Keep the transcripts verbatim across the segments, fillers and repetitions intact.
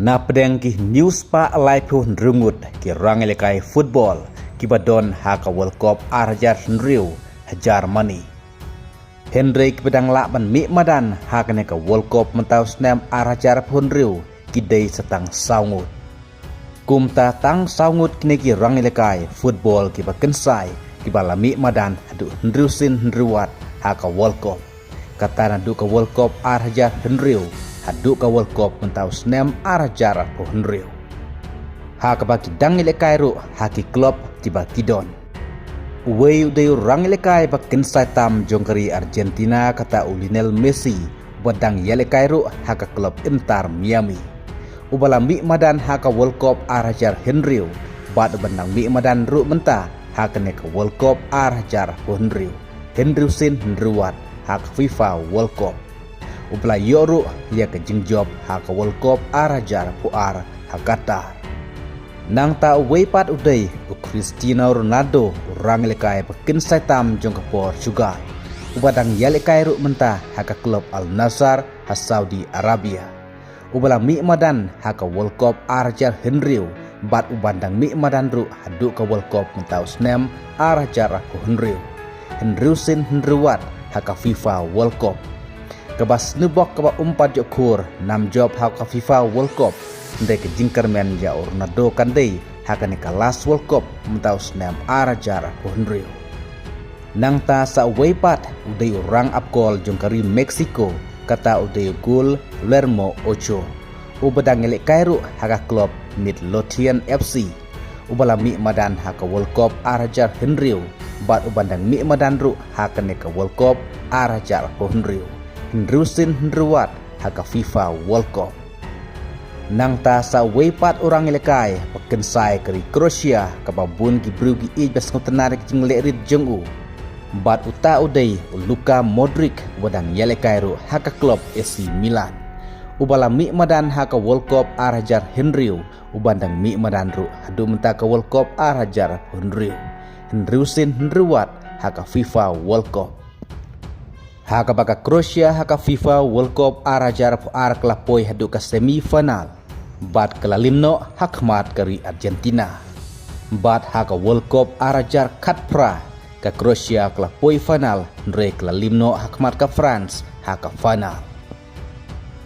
Na pdeng ki hynñiew spah laiphew hynriew ngut ki rangïalehkai football kiba don ha ka World Cup ar hajar hynriew ha Germany. Hynrei kiba dang lah ban mih madan ha kane ka World Cup mynta u snem ar hajar arphew hynriew ki dei sa tang saw ngut. Kumta tang saw ngut kine ki rangïalehkai football kiba kynsai kiba la mih madan haduh hynriew sien hynriew wat ha ka World Cup. Kata naduh ka World Cup ar hajar hynriew haduh ka World Cup mynta u snem ar hajar arphew hynriew. Ha kaba ki dang ïalehkai ruh ha ki klub kiba ki don. Uwei u dei u rangïalehkai ba kynsai tam jong ka ri Argentina, kata u Lionel Messi, uba dang ïalehkai ruh ha ka klub Inter Miami. Uba la mih madan ha ka World Cup ar hajar hynriew bad uba dang mih madan ruh mynta ha kane ka World Cup ar hajar arphew hynriew, hynriew sien hynriew wat ha ka FIFA World Cup. Uba la ïoh ruh ïa ka jingjop ha ka World Cup ar hajar arphew ar ha Qatar. Nangta uwei pat u dei u Cristiano Ronaldo, u rangïalehkai ba kynsai tam jong ka Portugal, uba dang ïalehkai ruh mynta ha ka klub Al Nassr ha Saudi Arabia. Uba la mih madan ha ka World Cup ar hajar hynriew bad uba dang mih madan ruh haduh ka World Cup mynta u snem ar hajar arphew hynriew, hynriew sien hynriew wat ha ka FIFA World Cup. Kaba sniewbok kaba um pat ïoh khur nam jop ha ka FIFA World Cup, hynrei ka jingkyrmen ïa u Ronaldo kan dei ha kane ka last World Cup mynta u snem ar hajar arphew hynriew. Nangta sa uwei pat u dei u rang ap gol jong ka ri Mexico, kata u dei u gol Guillermo Ochoa, uba dang ïalehkai ruh ha ka klub Midlothian F C, uba la mih madan ha ka World Cup ar hajar hynriew bad uba dang mih madan ruh ha kane ka World Cup ar hajar arphew hynriew, hynriew sien hynriew wat ha ka FIFA World Cup. Nangta sa uwei pat u rangïalehkai ba kynsai ka ri Croatia, kaba bun ki briew ki ïeit ba sngewtynnad ïa ka jingleh rit jong u. Bad uta u dei u Luka Modric, uba dang ïalehkai ruh ha ka klub A C Milan, uba la mih madan ha ka World Cup ar hajar hynriew, uba dang mih madan ruh haduh mynta ka World Cup ar hajar arphew hynriew, hynriew sien hynriew wat ha ka FIFA World Cup. Ha kaba ka Croatia ha ka FIFA World Cup ar hajar arphew ar ka la poi haduh ka semi final bad ka la liem noh ha khmat ka ri Argentina. Bad ha ka World Cup ar hajar khatphra ka Croatia ka la poi final, hynrei ka la liem noh ha khmat ka France ha ka final.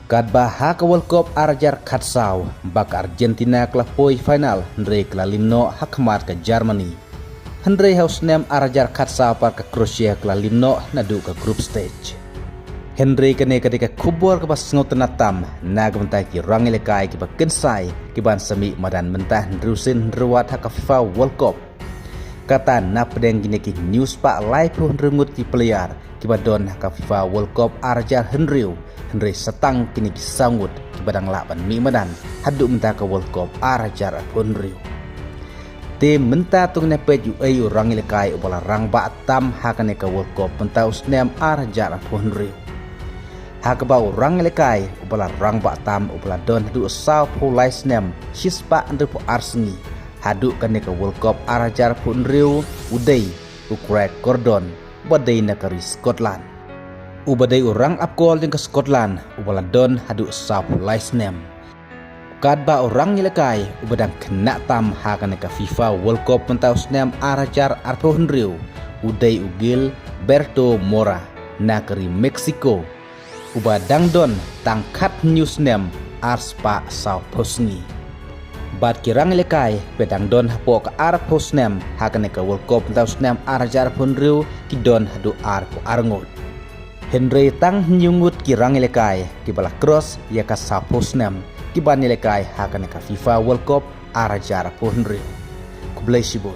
Katba ha ka World Cup ar hajar khatsaw ba ka Argentina ka la poi final, hynrei ka la liem noh ha khmat ka Germany. Hynrei ha u snem ar hajar khatsaw pat ka Croatia ka la liem noh naduh ka group stage. Hynrei kane ka dei ka khubor kaba sngewtynnad tam na ka bynta ki rangïalehkai kiba kynsai kiban sa mih madan mynta hynriew sien hynriew wat ha ka FIFA World Cup. Kata na pdeng kine ki hynñiew spah laiphew hynriew ngut ki player kiba don ha ka FIFA World Cup ar hajar hynriew, hynrei sa tang kine ki saw ngut kiba dang lah ban mih madan haduh mynta ka World Cup ar hajar arphew hynriew. Te mynta to ngin ïa peit uei u rangïalehkai uba la rangbah tam ha kane ka World Cup mynta u snem ar hajar arphew hynriew. Ha kaba u rangïalehkai uba la rangbah tam uba la don haduh sawphew lai snem, shispah hynriewphew ar sngi, haduh kane ka World Cup ar hajar arphew hynriew u dei u Craig Gordon, uba dei na ka ri Scotland. Uba dei u rang ap gol jong ka Scotland uba la don haduh sawphew lai snem. Katba u rangïalehkai uba dang khynnah tam ha kane ka FIFA World Cup mynta u snem ar hajar arphew hynriew u dei u Gilberto Mora na ka ri Mexico, uba dang don tang khathynñiew snem, arspah sawphew sngi. Bad ki rangïalehkai ba dang don hapoh ka arphew snem ha kane ka World Cup mynta u snem ar hajar arphew hynriew ki don haduh arphew ar ngut. Hynrei tang hynñiew ngut ki rangïalehkai kiba la cross ïa ka sawphew snem kiban ïalehkai ha kane ka FIFA World Cup ar hajar arphew hynriew. Khublei shibun.